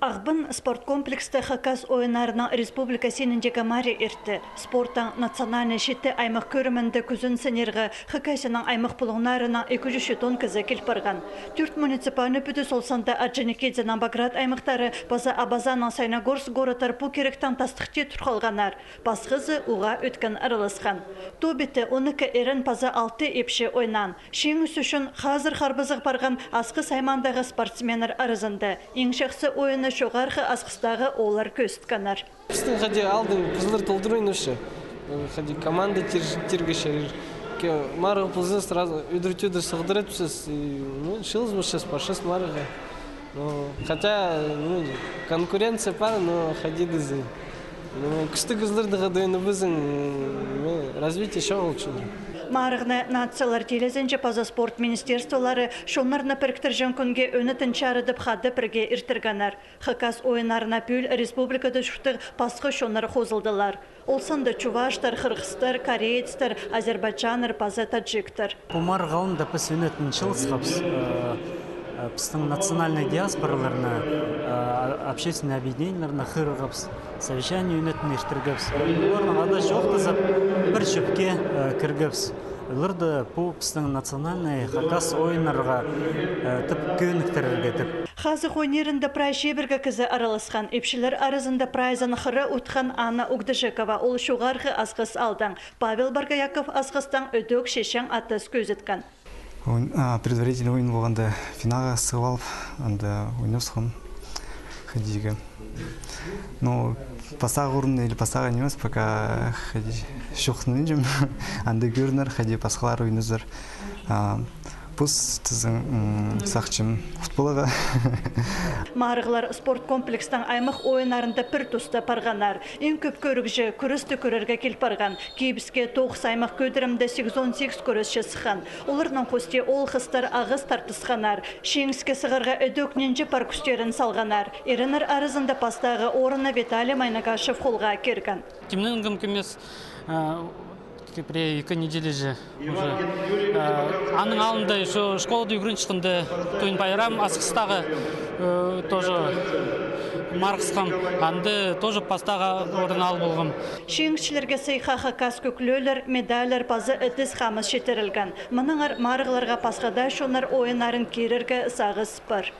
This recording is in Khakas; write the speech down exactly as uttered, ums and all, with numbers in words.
Ағбан спорткомплекста Хакас ойыннарының республика синіндегі марығ иртті. Спорттаң национальнай читі аймах кӧрімінде кӱзін сынирға Хакасияның аймах пулуңнарынаң ікі чӱс читон кізі кил парған. Тӧрт муниципальный пӱдіс, ол санда Орджоникидзе, Новоград аймахтары паза Абазанның Саяногорск городтары пу киректең тастыхти турғалғаннар. Пасхазы уғаа ӧткін араласхан. Тоо петте он ікі ирен паза алты ипчі ойнаан. Чиңіс ӱчӱн хазыр харбазығ парған Асхыс аймағындағы спортсменнер аразында. Иң чахсы ойынны Чоғархы Асхыстағы ооллар кӧзіткеннер. Пістің хайди алдын кізілер толдыра ойнапча. Хайди команда тир-, тиргечлер. Ке марығ полза, сразу ӱдір-тӧдір сығдыра тӱсчес. И, ну, чыылыс полча, парчабыс марығға. Ну, хотя, ну, конкуренция пар, но хайди дезең. Ну, кӱстіг кізілерді хайди ойнатпазың, ну, развитие чоғыл чылдыр. Марығны Нациялар теелезінҷе паза спорт министерстволары чоннарны піріктірҷең кӱнге ӧнетін чарыдып хада пірге иртіргеннер. Хакас ойыннарына пӱӱл республикада чурттығ пасха чоннар хозылдылар. Ол санда чуваштар, хырғыстар, кореецтер, азербайджаннар паза таджиктер. Пу марығ алнында піс ӧнетін чыылысхабыс, э, э, пістің национальный диаспораларны, э, общественный объединениелерні хығырғабыс, совещание ӧнетін иртіргебіс. Оларның ада чоохтазып, пір чӧпке, э, кіргебіс. Оларды пу пістің национальный хакас ойыннарға, э, тіп кӧніктірерге тіп. Хазых ойнирында прай чибіргі кізі араласхан. Ипчілер аразында прайзын хыра утхан Анна Угдыжекова, ол Чоғархы Асхыс аалдаң. Павел Боргояков Асхыстаң ідӧк чечең атас кӧзіткен. Ойын, а, предварительный ойын полғанда финалға сығып алып, анда ойнасхан хайдиға. Ну, пастағы орын или пастағы нимес, пока хайди чоохтанчам. Анда кӧрінер, хайди пасхалар ойназар. А, пос тізең, м, сағынчам, футболға. Марығлар спорт комплекстің аймах ойыннарында пір туста парғаннар. Иң кӧп кӧрігҷі кӱресті кӧрерге кил парған. Кибіске тоғыс аймах кӧдірімде сигізон сигіс кӱресчі сыххан. Оларның хости оол-хыстар ағас тартысханнар. Чиңіске сығарға ідӧк нинҷе пар кӱстерін салғаннар. Иреннер аразында пастағы орынны Виталий Майнагашев холға кирген. Кемнең кем кемес, э, пірее ікі неделя же уже. Э, аның алнында ещё школада ӱгренчеткенде Тойын пайрам Асхыстағы, э, тоже марығысхам. Анда тоже пастағы орын ал полғам. Чиңісчілерге сыйыхха хакас кӧклӧлер, медальлер паза ідіс-хамыс читірілген. Мынаңар марығларға пасха даа чоннар ойыннарын кирерге сағыс пар.